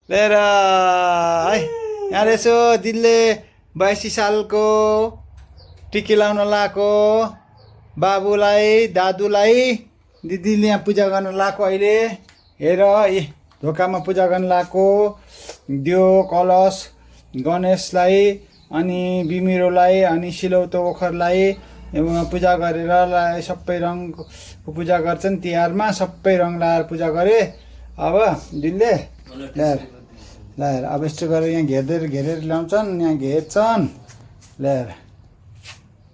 लिएर है यहाँ यसो दिदीले 82 सालको टिकी लाउन लाएको बाबुलाई दादुलाई दिदीले यहाँ पूजा गर्न लाएको अहिले हेर ढोकामा पूजा गर्न लाएको दियो कलश गणेशलाई अनि बिमिरोलाई अनि सिलौतो ओखरलाई पूजा गरेर सबै रङको पूजा गर्छन् तिहारमा सबै रङ लाएर पूजा गरे अब दिदीले ल्याएर अब यस्तो गरेर यहाँ घेरेर ल्याउँछन् यहाँ घेर्छन् ल्याएर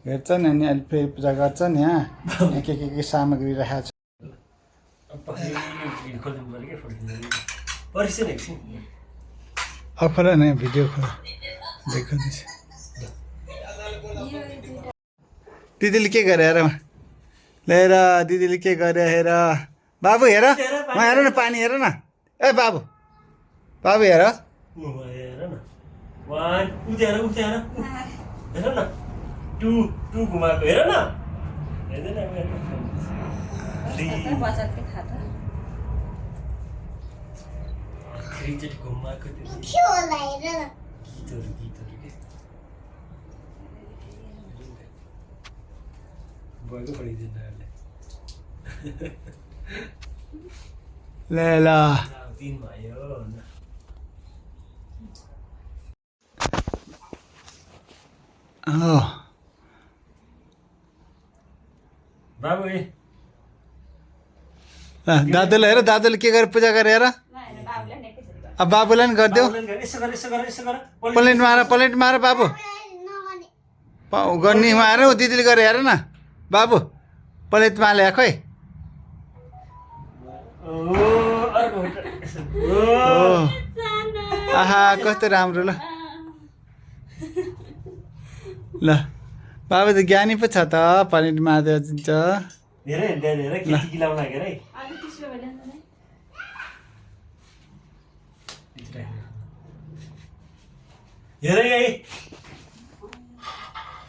हेर्छन् अनि अहिले फेरि पूजा गर्छन् यहाँ के सामग्री राखेको छ अब खोल न भिडियो खोल देखाउँदैछ दिदीले के गरे हेर लिएर दिदीले के गरे हेर बाबु हेर म हेर न पानी हेर न ए बाबु बाबु हेर टू घुमाएको हेर न ल बाबु दादुले हेर दादुले के गरे पूजा गरे हेर अब बाबुलाई नि गरिदेऊ प्लेट मार बाबु गर्ने मार दिदीले गरे हेर न बाबु प्लेट माले खै आहा कस्तो राम्रो ल बाबु त ज्ञानी पो छ त प्लेट मार्दै दिन्छ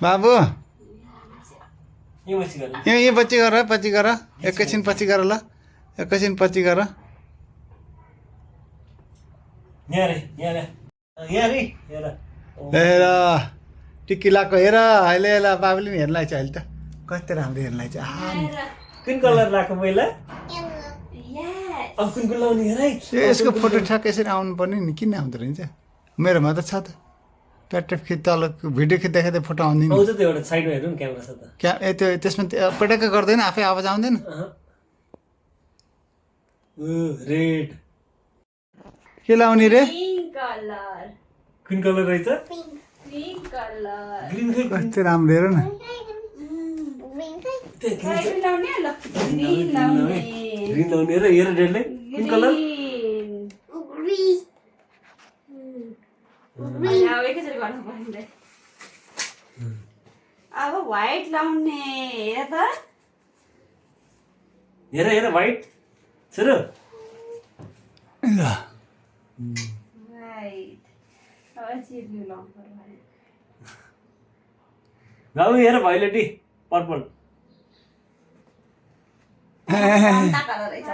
बाबु यहीँ पछि गर एकैछिन पछि गर ल एकैछिन पछि गर हेर टिकी लाएको हेर अहिले ल बाबुले पनि हेर्न छ अहिले त कस्तो राम्रो हेर्न छ कुन कलर लाएको पहिला अब कुन कुन लाउने हेर यसको फोटो ठ्याक्क यसरी आउनु पर्ने नि किन आउँदो रहेछ मेरोमा त छ त प्याट्याप तल भिडियो खिच्दा फोटो आउँदैन आउँछ त एउटा साइडमा हेर्नु क्यामेरा छ त त्यो त्यसमा पटक्क गर्दैन आफै आवाज आउँदैन रेड के लाउने रे कुन कलर रहेछ कस्तो राम्रो हेर न ग्रीन लाउने र हेर रेडले कुन कलर अब व्हाइट लाउने हेर त हेर व्हाइट सुरु ल व्हाइट अब चाहिँ ब्लू लाउनु पर्ला बाबु हेर भाइलेटी पर्पल अन्ता कलर रहेछ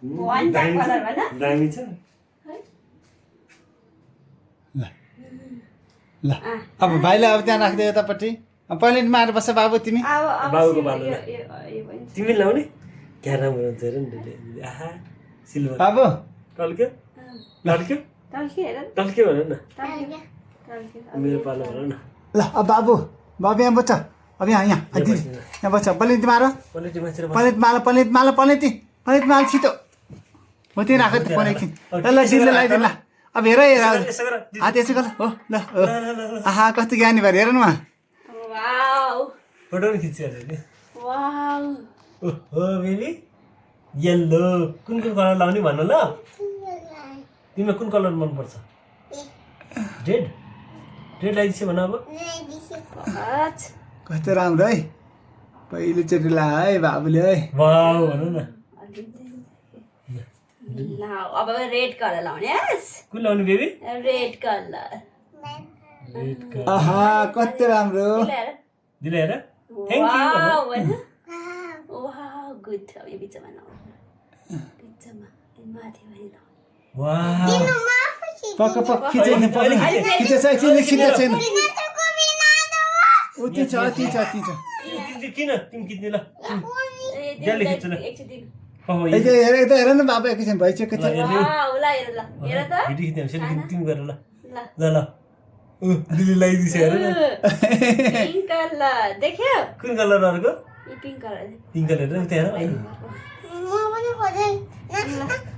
वान कलर भन दामी छ ल अब भाइलाई अब त्यहाँ राख्दै यतापट्टि प्लेट मारेर बस्छ बाबु तिमी बाबुको बाल्नु तिमी लाउने क्या राम्रो हुन्छ हेर नि आहा सिल्भर बाबु टल्क्यो टल्क्यो टल्क्यो भन न मेरो पालो भन न ल अब बाबु यहाँ बस्छ अब यहाँ दिदी यहाँ बस्छ प्लेट मार प्लेट माल छिटो म त्यही राख फोन एकछिन ल दिदीले लगाइदिनु ल अब हेर हात यसो गर हो ल आहा कस्तो ज्ञानी भएर हेर न फोटो पनि खिचिहाल्यो नि ओहो बेबी येल्लो कुन कलर लाउने भन ल तिमीलाई कुन कलर मनपर्छ रेड लगाइदिन्छ भन अब कस्तो राम्रो है पहिलोचोटि ला है बाबुले है वाउ भन न अब रेड कलर लाउने कुन लाउने बेबी रेड कलर आहा कस्तो राम्रो दिले हेर थ्याङ्क यू वाउ गुड अब यो बिचमा लाउनु बिचमा माथि पनि लाउनु वाह पक्का पक्का खिचेन खिचेछ एकछिन छैन ऊ त्यो छ त्यो छ त्यो छ किन तिमी किन्ने ल जल्दी खिच्नु हेर यता हेर न बाबा एकैछिन भइसक्यो छ वाउ ल हेर ल हेर त भिडियो खिच्ने सेल्फी तिमी गर ल ल दिदी लगाइदिन्छ हेर न पिंक कलर देख्यो कुन कलर अर्को यो पिंक कलर पिङ्क कलर र त्यहाँ हेर म पनि खोजेँ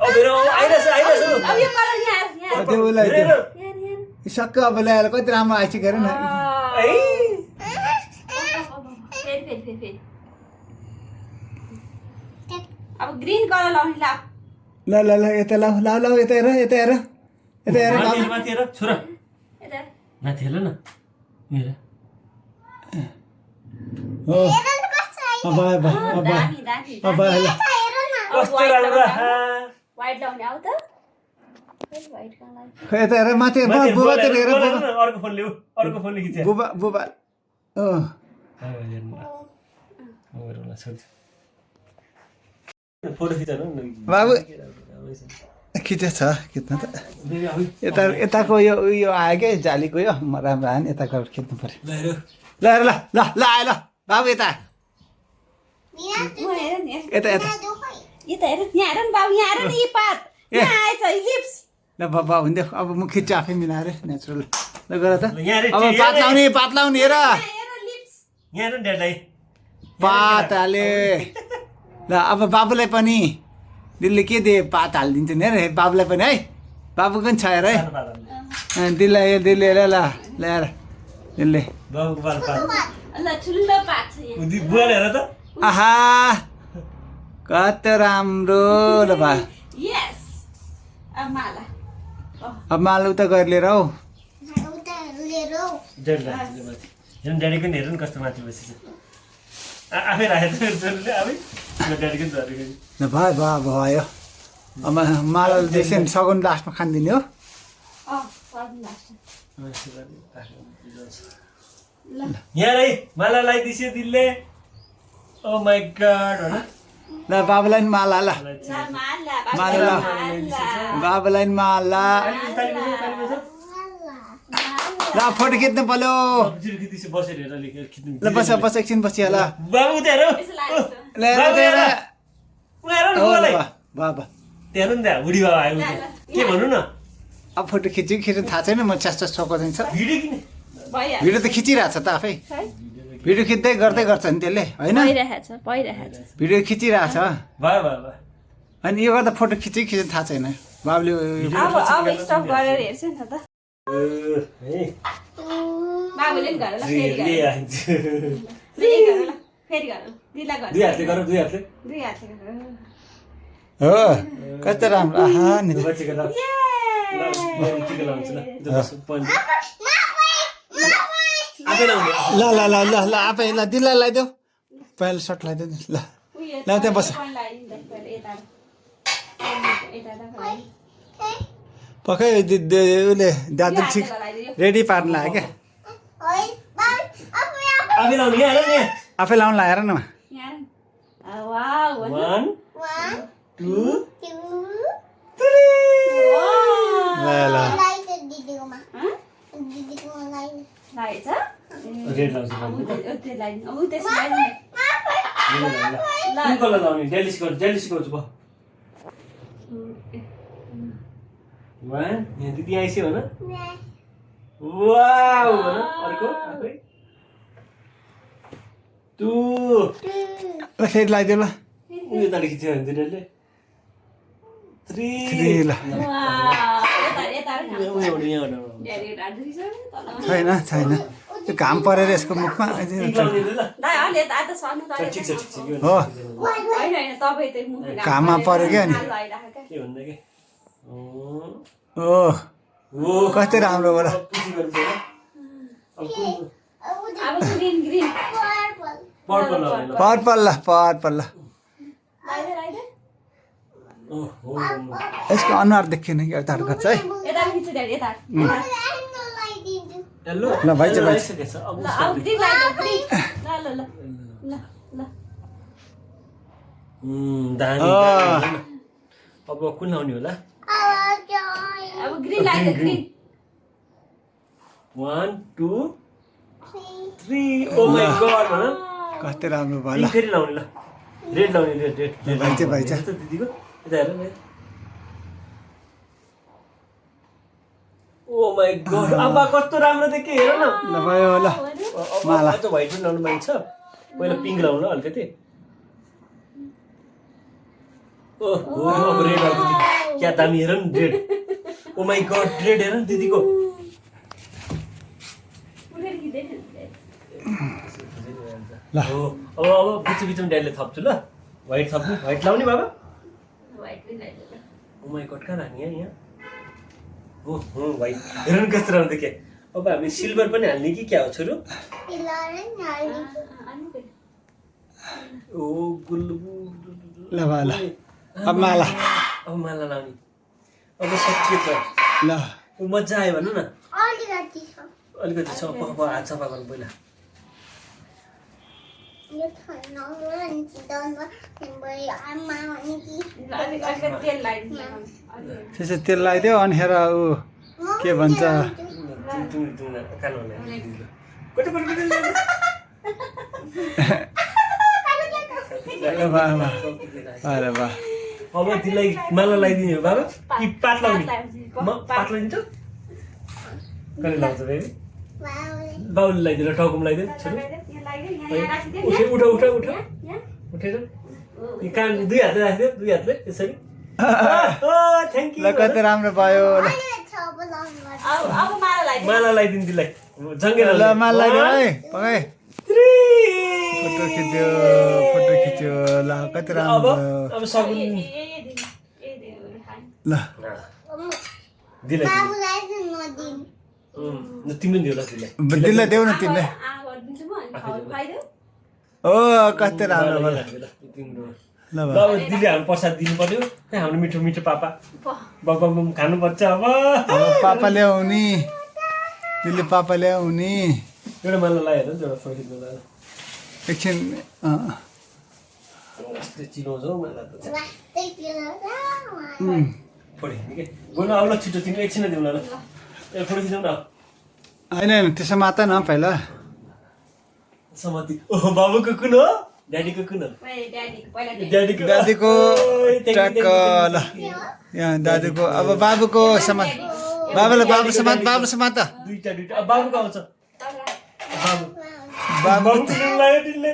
ओ मेरो आइरहेछ अब यो कलर यहाँ त्यो उसलाई त्यो यहाँ सक्क अब ल्याएर कति राम्रो आइसक्यो हेर न फेरि अब ग्रीन कलर लाउने ला ल यता ल यता हेर बाबु माथि हेर छोरा यता माथि हेर न हेर हो अब दामी अब ल कस्तो राम्रो व्हाइट लाउने आउ त व्हाइट कलर खै यता हेर माथि बुबा त्यो हेर बुबा अर्को फोनले खिचे बुबा अँ फोटो खिच्नु बाबु खिचेछ खिच्न त यताको यो आयो क्या जालीको यो राम्रो आयो नि यता गएर खिच्नु पर्यो ल हेर ल आयो ल बाबु यता हेर नि यता यता हेर यहाँ हेर नि बाबु यहाँ हेर नि यो पात यहाँ आएछ लिप्स ल बाबा हुन्थ्यो अब म खिच्छु आफै मिलाएर नेचुरल ल गर त यहाँ अब पात लाउने हेर हेर लिप्स यहाँ हेर ड्याडलाई पात हाले ल अब बाबुलाई पनि दिलले के दे पात हालिदिन्छ नि हेर बाबुलाई पनि है बाबुको पनि छ हेर है दिलले हेर ल हेर दिलले बाबुको पाल ल ठुलो पात छ यहाँ बुवाले हेर त आहा कस्तो राम्रो ल बा यस अब माला अब माल उता गएर लिएर हौ ड्याडी पनि हेर्नु कस्तो माथि बसेछ आफै राखेको छोरीले आफै ड्याडी पनि धरेको ल भयो अब माला देख्छ नि सगुन लास्टमा खानिदिने हो यहाँ है माला लगाइदियो दिलले ओ माई गॉड हैन ल बाबुलाई नि माला ल माला बाबुलाई नि माला ल फोटो खिच्नु पर्यो बसेर हेर खिच्नु ल बस एकछिन बसिहाल बाबु त्यहाँ हेर बाबा त्यहाँ नि त्यहाँ बुढी बाबा आयो के भन्नु न अब फोटो खिच्नु थाहा छैन म च्यास छोको दिन्छ भिडियो किन भिडियो त खिचिरहेको छ त आफै भिडियो खिच्दै गर्दै गर्छ नि त्यसले होइन भिडियो खिचिरहेको छ भयो भयो भयो अनि यो गर्दा फोटो खिच्नु थाहा छैन बाबुले अब स्टप गरेर हेर्छ नि त बाबुले नि गरेर फेरि गरेर दिला गरेर दुई हातले गर दुई हातले दुई हातले गरेर हो कस्तो राम्रो आहा नि बच्चीको ल टिका लाउँछु ल आफै लाउने ल आफै ल दिललाई लगाइदेऊ पहिला सर्ट लगाइदेऊ नि ल ल त्यहाँ बस पक्कै उसले दादु ठिक रेडी पार्नु लाग्यो क्या आफै लाउने यहाँ हेर यहाँ आफै लाउनु लगाएर न ल रेड लाउँछु कुन कलर लाउने डेलिस गर्छु भयो यहाँ दिदी आइसक्यो भन वाउ भन अर्को आफै ल फेरि लगाइदेऊ ल उयो तारिक खिच्यो भने त्यसले 3 ल छैन त्यो घाम परेर यसको मुखमा हो घाममा पऱ्यो क्या अनि के भन्दा के ओ कस्तो राम्रो होला पर्पल ल यसको अनुहार देखिएन कि यता गर्छ है ल भाइ अब कुन लाउने होला अब ग्रिन लाग्यो ग्रिन 1 2 3 ओ माय गॉड भन कस्तो राम्रो भयो ल पिङ्क फेरि लाउने ल रेड लाउने रेड भाइचा, भाइचा। दिदीको यता हेर न ओ माय गॉड अब कस्तो राम्रो देख्यो हेर न ल भयो ल माला। अब व्हाइट पनि लाउनु पाइन्छ पहिला पिङ्क लाउनु ल अलिकति ओहो अब रेड आउँछ क्या दामी हेर न red oh my god red हेर न दिदीको ल हो अब बिचमा ड्याडीले थप्छु ल व्हाइट थप्नु व्हाइट लाउने बाबा ओ माय गॉड कहाँ राख्ने यहाँ हो व्हाइट हेर न कस्तो राम्रो देखे अब हामी सिल्भर पनि हाल्ने कि क्या हो छोरो ओ गुल्लु ल भयो ल अब माला अब माला लाउने अब सकियो त ल ओ मजा आयो भन्नु न अलिकति छ अलिकति सफा हात सफा गर्नु पहिला यो खाना चिताउनु आमा अनि कि तेल लाग्यो त्यसो तेल लगाइदियो अनि खेर ऊ के भन्छ ल भयो अरे वाह अब तिमीलाई माला लगाइदिने हो बाबा कि पात लाउने पात लगाइदिन्छ कहिले लगाउँछ बेबी बाउले लगाइदिएर टाउकोमा लगाइदिनु छोरो उठ उठ उठ उठ उठेर कान दुई हातले राखिदियो दुई हातले यसरी थ्याङ्क ल यू कति राम्रो भयो ल अब माला लाग्यो माला लगाइदिनु तिमीलाई जङ्गेर ल माला लगाइदियो है पकाइ फोटो खिच्यो ल कति राम्रो अब भयो अब सगुन ल दिलाई बाबुलाई चाहिँ नदिनु तिमीले दियो ल दिलाई दिल्ला देऊ न तिमीले दिन्छु म अनि खाइदेऊ ओ कति राम्रो भयो ल ल भयो अब दिदी हाम्रो प्रसाद दिनु पर्यो हाम्रो मिठो मिठो पापा बम खानुपर्छ अब अब पापा ल्याउने दिल्ली पापा ल्याउने एउटा माला लगाएर एउटा फोटो खिच्नु लाग्यो एकछिन यस्तो चिनाउँछ हौ माला त वास्तै पिला फोटो खिच्ने के गर्नु अब ल छिटो तिमी एकछिन दिउँ ल ए फोटो खिचौँ न होइन त्यसो मात्र न पहिला समाति ओहो बाबुको कुन हो ड्याडीको कुन हो ड्याडीको पहिला ड्याडीको दाजुको टक्क ल यहाँ दाजुको अब बाबुको समात बाबुलाई बाबु समात दुईटा अब बाबुको आउँछ बाबु बाबु बाबुको नाम लाग्यो दिदीले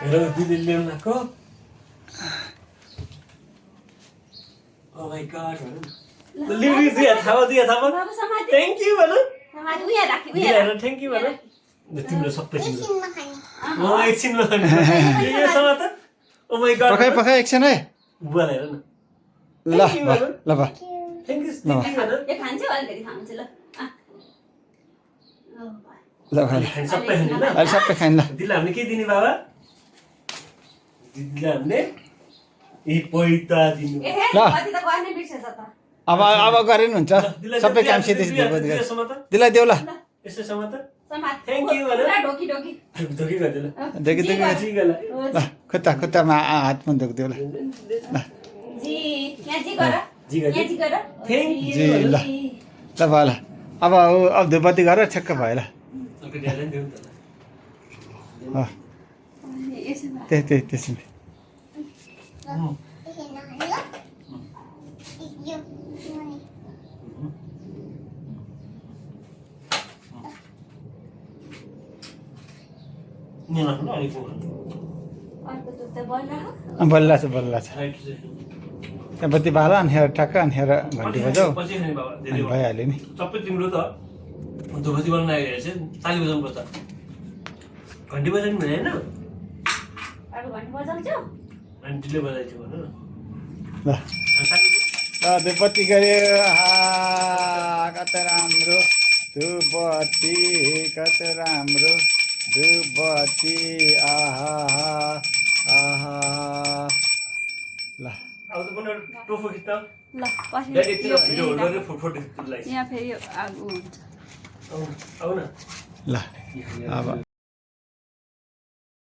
हेर दिदीले ल्याउनु आएको ओ माई गॉड लिभि दुई हात थाहा बाबु समाति थ्याङ्क यू भन समाति उया राखी उया दिदीलाई थ्याङ्क यू भन तिम्रो सबै तिम्रो एकछिनमा खाने एकछिनमा यो समात ओ माई गॉड पकाइ एकछिन है बुवालाई हेर न ल ल ल थ्याङ्क यू भन यो खान्छ अलिकति खान्छ ल ल भाइ सबै खाने ल अहिले सबै खाइन ल दिदीलाई हामीले के दिने बाबा दिदीलाई हामीले यी पैता दिनु ए ल। कति त गर्ने बिर्सेछ त अब गरे नि हुन्छ सबै काम सिधै दिलाई देऊ ल यसो समात समात Thank you, पुरा Anna. ढोकी ढोकी धोकी गरिदियो ल देखि देखि चिगला ल खुट्टामा हात पनि दुख्दियो ल जी यहाँ जी गर जी गर। यहाँ जी गर Thank जी ल ल भयो ल अब धुपबत्ती गरेर ठ्याक्क भयो ल ओके ड्याडीलाई दिउँ त ल यसमा त्यसमा एकछिन ल यो निला न अलिक अर्को दुध त बल्ला बल्ला छ राइट त्यहाँ बत्ती बाल अनि हेर ठ्याक्क अनि हेर घन्टी बजाऊ पछि खाने बाबा अनि धेरै भइहाल्यो नि सबै तिम्रो त धोबती बनाउन आएर चाहिँ ताली बजाउनु पर्छ घन्टी बजाउनु भने हैन अब घन्टी बजाउँछौ आन्टीले बजाइथ्यो भन न ल ताली ल धुपबत्ती गऱ्यो कता राम्रो धुपबत्ती कता राम्रो धुपबत्ती आहा आहा ल अब त पनि टोफो खिच्दा ल पछि ड्याडी एकछिन भिडियो होल्ड गरेर फोटो खिच्नु लागि यहाँ फेरि आगो हुन्छ आउ न ल अब